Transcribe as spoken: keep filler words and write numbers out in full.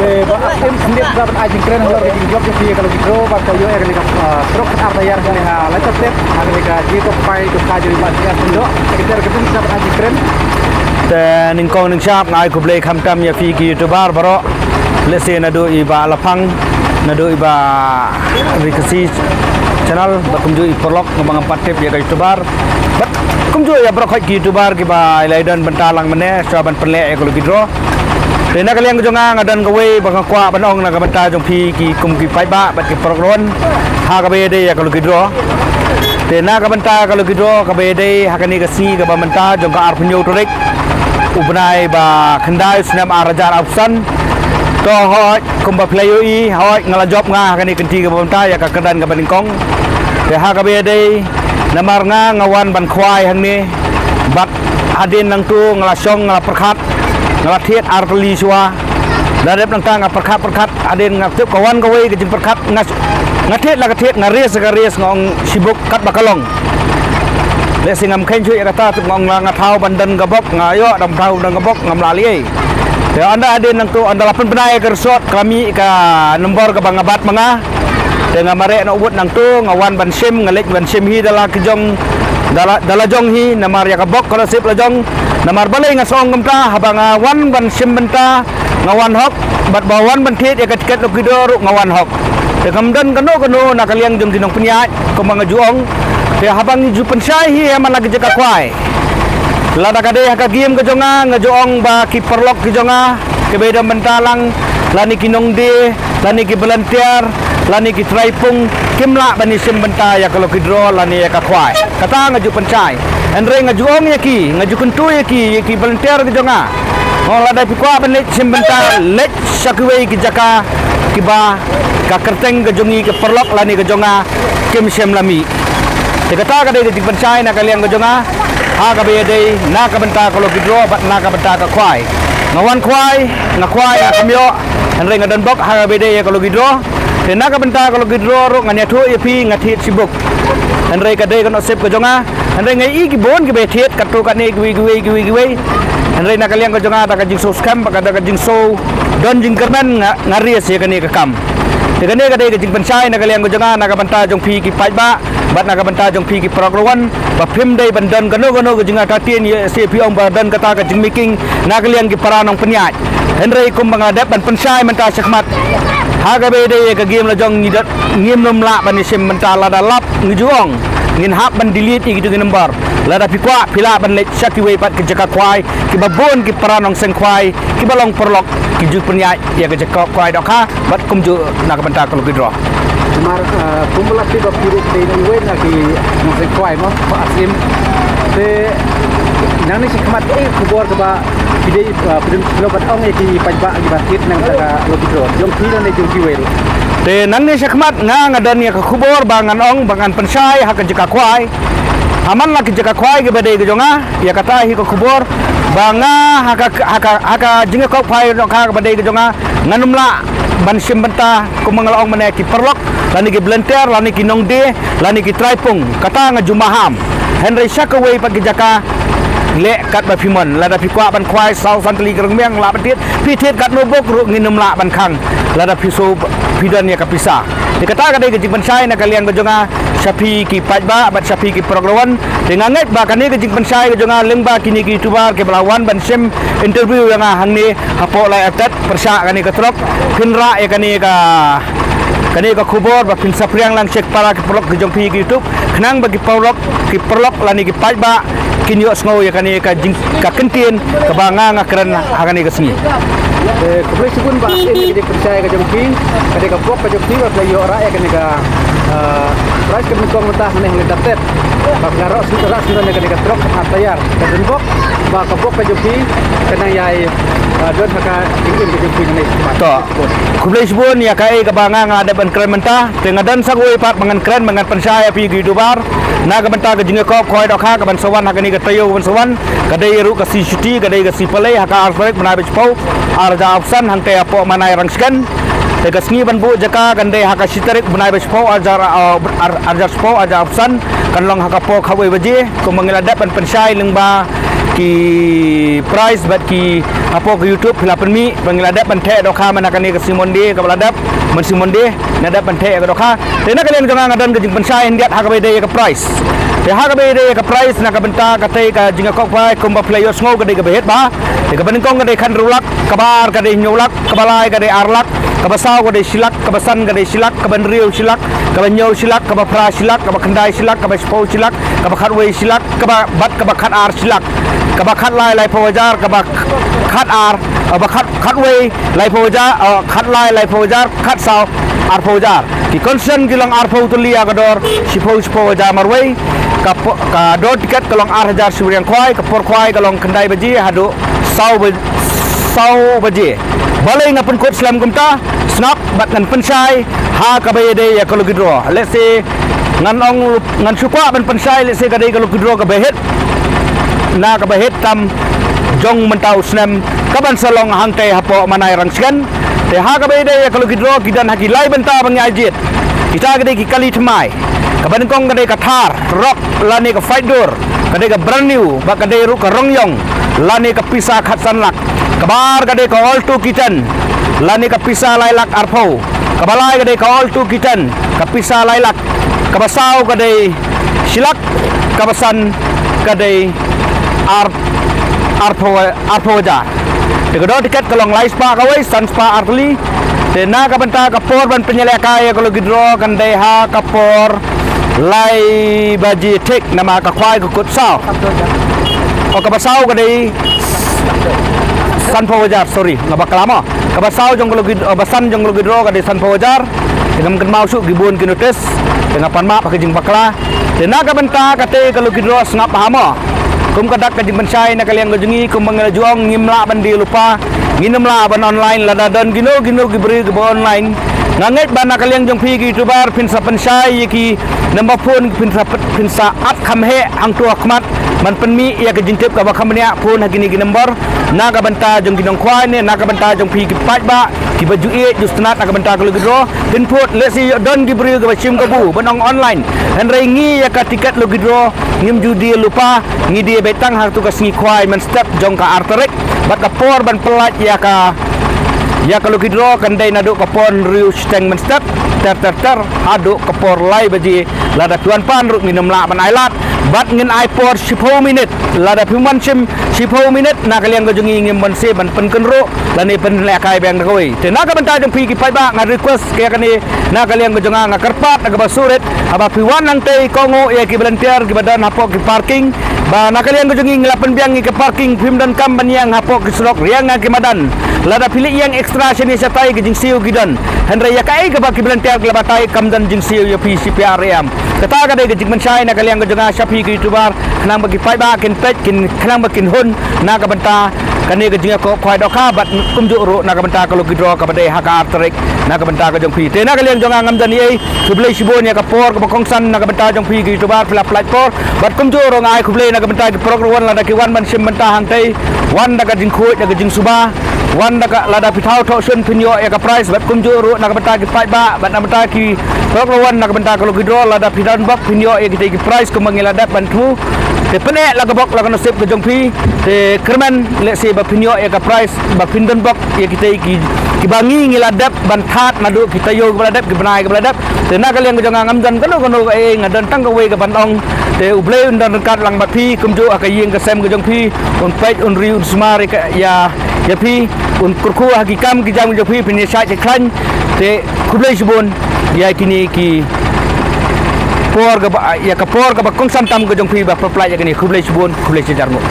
Ba ap im khyndiat ba ban ai jingkren halor ka jingjop jong phi ïa ka lucky draw ba ka ïoh ïa ka liang ka, ah, trok ar taïar ka liang, ah, lighter plate ha ka liang ka jingkop pai ka ka jong i Bah T S Pyndoh. Secretary ka phi sa ban ai jingkren. Te nyngkong nyngshap nga ai khublei khamtam ïa phi ki YouTuber baroh. Lehse naduh i Bah Laphang, naduh i Bah Ri Khasi Channel, bad kumjuh i paralok nga ba ngam pat tip ïa ka YouTuber. Bad kumjuh ïa baroh khoit ki YouTuber kiba la ïadon bynta lang mynne shuwa ban pynleh ïa ka lucky draw. Te na ka liang ka jong nga nga don kawei ba nga kwah ban ong na ka bynta jong phi ki kum ki paidbah bad ki paralok ruh ha kaba ïadei ïa ka lucky draw. Te na ka bynta ka lucky draw kaba ïadei ha kane ka sngi kaba mynta jong ka arphew hynñiew tarik u bnai ba khyndai u snem ar hajar arphew san. To hooid kumba phi la ïohi hooid nga la jop nga ha kane ka kynti kaba mynta ïa ka kyrdan kaba nyngkong. Te ha kaba ïadei namar nga nga wan ban khwai hangne bad hadien nangto nga la shong nga la pyrkhat nga la thied ar tylli shuwa. Da dep nangta nga pyrkhat pyrkhat hadien nga tip ka wan kawei ka jingpyrkhat nga nga thied la ka thied nga ris ka ris nga ong shibuk katba ka long. Lehse ngam kheiñ shuh ïa kata tip nga ong la nga thaw ban don ka bok nga ïoh dang thaw ban don ka bok ngam lah liei. Te ynda hadien nangto ynda la pynbna ïa ka result ka la mih ka nombor kaba nga bat ma nga. Te nga mareh noh wut nangto nga wan ban shim nga leit ban shim hi da la ki jong da la, da la jong hi namar ïa ka bok ka la sip la jong. Namar balei nga sngew kumta haba nga wan ban shim bynta nga wan hok bad ba wan ban thied ïa ka tiket lucky draw ruh nga wan hok. Te kam don kano kano na ka liang jong ki nongpynïaid kumba nga ju ong. Te haba ngi ju pynshai hi ha man la ki jaka khwai. Lada ka dei ha ka game ka jong nga nga ju ong ba ki paralok ki jong nga kiba ïadon bynta lang lane ki nongdie lane ki volunteer lane ki trai pung kim lah ban ïashim bynta ïa ka lucky draw lane ïa ka khwai. Kata nga ju pynshai. Hynrei nga ju ong ïa ki nga ju kyntu ïa ki ïa ki volunteer ki jong nga. Nga ong lada phi kwah ban leit shim bynta leit sha kiwei ki jaka kiba ka kyrteng ka jong ngi ki paralok lane ka jong nga kim shym la mih. Te kata ka dei ka jingpynshai na ka liang ka jong nga ha kaba ïadei na ka bynta ka lucky draw bad na ka bynta ka khwai. Nga wan khwai nga khwai nga kam ïoh. Hynrei nga don bok ha kaba ïadei ïa ka lucky draw. Te na ka bynta ka lucky draw ruh ngan ïathuh ïa phi nga thied shibuk. Hynrei ka dei ka nusip ka jong nga. Hynrei nga i ki bun kiba thied katto katne kiwei kiwei kiwei kiwei. Hynrei na ka liang ka jong nga da ka jingsngewskhem bad ka da ka jingsngewdon jingkyrmen nga nga ris ïa kane ka kam. Te kane ka dei ka jingpynshai na ka liang ka jong nga na ka bynta jong phi ki paidbah bad na ka bynta jong phi ki paralok ruh wan ba phim dei ban don kano kano ka jingïatien ïa se phi ong ba don kata ka jingmaking na ka liang ki para nongpynïaid. Hynrei kumba nga dep ban pynshai mynta shakhmat ha kaba ïadei ïa ka game la jong ngi dot ngim nym lah ban ïashim bynta lada lap ngi ju ong ngin hap ban delete ïa kitu ki number. Lada phi kwah phi lah ban leit sha kiwei pat ki jaka khwai kiba bun ki para nongseng khwai kiba long paralok ki ju pynïaid ïa ka jaka khwai dohkha bad kumjuh na ka bynta ka lucky draw. Namar, ah, kumba la tip ba phi ruh phi dei na iwei na ki nongseng khwai mo ba asim. Te nangne shakhmat kaei ka khubor kaba phi dei, ah, phi dei phi la ban ong ïa ki paidbah kiba thied na ka bynta ka lucky draw jong phi lane jong kiwei ruh. Te nangne shakhmat nga nga don ïa ka khubor ba ngan ong ba ngan pynshai ha ka jaka khwai. Ha man la ki jaka khwai kiba dei ka jong nga ïa kata hi ka khubor ba nga ha ka ha ka ha ka jingïakop khwai jong ka kaba dei ka jong nga ngan nym lah ban shim bynta kumba nga la ong mynne ki paralok lane ki volunteer lane ki nongdie lane ki trai pung kata nga ju maham. Hynrei sha kawei pat ki jaka leh katba phi mon lada phi kwah ban khwai saw san tylli ki rong miang lah ban thied phi thied katno bok ruh ngin nym lah ban khang lada phi shu phi don ïa ka pisa. Te kata ka dei ka jingpynshai na ka liang ka jong nga sha phi ki paidbah bad sha phi ki paralok ruh wan. Te nga ngeit ba kane ka jingpynshai ka jong nga lyngba kine ki YouTuber kiba la wan ban shim interview ïa nga hangne hapoh Lai Artet pyrshah kane ka trok phin rah ïa kane ka kane ka khubor ba phin saphriang lang sha ki para ki paralok ki jong phi ki YouTube khnang ba ki paralok ki paralok lane ki paidbah kin ïohsngew ïa kane ka jing ka kyntien kaba nga nga kren ha kane ka sngi. Eh, khublei shibun Bah Asim ïa ka jingpynshai ka jong phi, ka dei ka bok ka jong phi ba phi la ïoh rah ïa kane ka, eh, prize ka nyngkong mynta hangne ha Lai Artet. Ba phi la rah sngewthuh rah sngewthuh ïa kane ka trok ar taïar. Ka don bok ba ka bok ka jong phi ka nang ïai, eh, don ha ka jingim ka jong phi hangne. To. Khublei shibun ïa kaei kaba nga nga dep ban kren mynta. Te nga don sa kawei pat ba ngan kren ba ngan pynshai ïa phi ki YouTuber na ka bynta ka jingïakop khwai dohkha kaban sa wan ha kane ka taïew kaban sa wan. Ka dei ruh ka sngi shuti ka dei ka sngi palei ha ka ar tarik bnai ba shiphew ar hajar arphew san hangtei hapoh Manai Rangshken. Te ka sngi ban buh jaka kan dei ha ka shi tarik bnai ba shiphew ar hajar, uh, ar, ar hajar shiphew ar hajar arphew san kan long ha ka por khatwei baje. Kumba ngi la dep ban pynshai lyngba ki prize bad ki hapoh ka YouTube phi la pynmih ba ngi la dep ban theh dohkha mynta kane ka sngi Monday kaba la dep, mynsngi Monday ngi la dep ban theh ka dohkha. Te na ka liang jong nga nga don ka jingpynshai khyndiat ha kaba ïadei ïa ka prize. Te ha kaba ïadei ïa ka prize na ka bynta katei ka jingïakob khwai kumba phi la ïohsngew ka dei kaba hit bha. Te kaba nyngkong ka dei khathynriew lak, kaba ar ka dei hynñiew lak, kaba lai ka dei ar lak, kaba saw ka dei shi lak, kaba san ka dei shi lak, kaba hynriew shi lak, kaba hynñiew shi lak, kaba phra shi lak, kaba khyndai shi lak, kaba shiphew shi lak, kaba khatwei shi lak, kaba bad kaba khatar shi lak, kaba khatlai laiphew hajar, kaba khatar, eh, ba khat, khatwei laiphew hajar, eh, khatlai laiphew hajar, khatsaw arphew hajar. Ki concession ki long arphew tylli ïa ka dor shiphew shiphew hajar marwei. Ka po-, ka dor tiket ka long ar hajar shi wiriang khwai, ka por khwai ka long khyndai baje haduh saw ba-, saw baje. Balei nga pynkut slem kumta? Sngap bad ngan pynshai ha kaba ïadei ïa ka lucky draw. Let's say ngan ong, ngan shu kwah ban pynshai, let's say ka dei ka lucky draw kaba hit na kaba hit tam jong mynta u snem kaban sa long hangtei hapoh Manai Rangshken. Te ha kaba ïadei ïa ka lucky draw ki don ha ki lai bynta ba ngi ai jied. Kita ki dei ki kali thymmai. Kaba nyngkong ka dei ka Thar Roxx lane ka Fight Door, ka dei ka brand new bad ka dei ruh ka rong ïong, lane ka pisa khatsan lak. Kaba ar ka dei ka Alto K ten lane ka pisa lai lak arphew. Kaba lai ka dei ka Alto K ten ka pisa lai lak. Kaba saw ka dei shi lak, kaba san ka dei ar, arphew, arphew hajar. Te ka dor tiket ka long lai spah kawei, san spah ar tylli. Te na ka bynta ka por ban pynïalehkai ïa ka lucky draw kan dei ha ka por lai baje thik, namar ka khwai ka kut saw. O, kaba saw ka dei sanphew hajar, sorry, nga bakla mo. Kaba saw jong ka lucky, eh, ba san jong ka lucky draw ka dei sanphew hajar. Te ngam kynmaw shuh, ki bun ki notice, te nga pan map ha ka jingbakla. Te na ka bynta katei ka lucky draw sngap bha mo. Kum ka dak ka jingpynshai na ka liang ka jong ngi, kumba nga la ju ong, ngim lah ban die lypa, ngim lah ban online. Lada don kino kino ki briew kiba online, nga ngeit ba na ka liang jong phi ki YouTuber phin sa pynshai ïa ki number phone, phin sa, phin sa at kham heh hangto ha khmat ban pynmih ïa ka jingtip kaba kham bniah, phone ha kine ki number. Na ka bynta jong ki nongkhwai ne na ka bynta jong phi ki paidbah kiba ju ïeit ju sngewtynnat na ka bynta ka lucky draw, phin put, let's say don ki briew kiba shim kabu ban ong online. Hynrei ngi ïa ka tiket lucky draw ngim ju die lypa, ngi die beit tang ha tu ka sngi khwai mynstep jong ka ar tarik. Bad ka por ban pyllait ïa ka, ïa ka lucky draw kan dei naduh ka por hynriew shiteng mynstep ter ter ter haduh ka por lai baje. Lada phi wan pan ruh ngin ym lah ban ai lad bad ngin ai por shiphew minit. Lada phim wan shim shiphew minit, na ka liang ka jong ngi ngim banse ban pynkynruh lane pynlehkai biang da kawei. Te na ka bynta jong phi ki paidbah, nga request ïa kane, na ka liang ka jong nga, nga kyrpad na kaba surit, haba phi wan hangtei, kohnguh ïa ki volunteer kiba don hapoh ki parking. Ba na ka liang ka jong ngi ngi la pynbiang ïa ki parking, phim donkam ban ïeng hapoh ki surok riang ha ki madan. Lada phi leit ïeng extra shane shatai, ki jingsiew ki don. Hynrei ïa kaei kaba ki volunteer ki la batai, kam don jingsiew ïa phi shi pyar em. Kata ka dei ka jingpynshai na ka liang ka jong nga sha phi ki YouTuber, khnang ba ki paidbah kin peit, kin, khnang ba kin hun na ka bynta kane ka jingïakob khwai dohkha bad kumjuh ruh na ka bynta ka lucky draw kaba dei ha ka ar tarik na ka bynta ka jong phi. Te na ka liang jong nga ngam don ei, khublei shibun ïa ka por kaba kongsan na ka bynta jong phi ki YouTuber, phi la pynlait por. Bad kumjuh ruh nga ai khublei na ka bynta ki paralok ruh, lada ki wan ban shim bynta hangtei, wan da ka jingkhuid, da ka jingsuba, wan da ka, lada phi thaw thoh shun phin ïoh ïa ka prize. Bad kumjuh ruh na ka bynta ki paidbah bad na ka bynta ki paralok ruh, wan na ka bynta ka lucky draw, lada phi don bok phin ïoh ïa kitei ki prize kumba ngi la dep ban thmu. Te pyneh la ka bok la ka nasib ka jong phi. Te kyrmen, let's say, ba phin ïoh ïa ka prize, ba phin don bok ïa kitei ki, kiba ngi ngi la dep ban thad naduh ki taïew kiba la dep, ki bnai kiba la dep. Te na ka liang ka jong nga ngam don kano kano kaei, nga don tang kawei ka ban ong. Te U Blei un don ryngkat lang bad phi, kumjuh ha ka ïing ka sem ka jong phi, un peit, un ri, un sumar ïa ka, ïa, ïa phi, un kyrkhu ha ki kam ki jam ka jong phi, phin ïa shait ïa khlaiñ. Te khublei shibun ïa kine ki por kaba, ïa ka por kaba kongsan tam ka jong phi ba pynlait ïa kane. Khublei shibun, khublei shihajar nguh.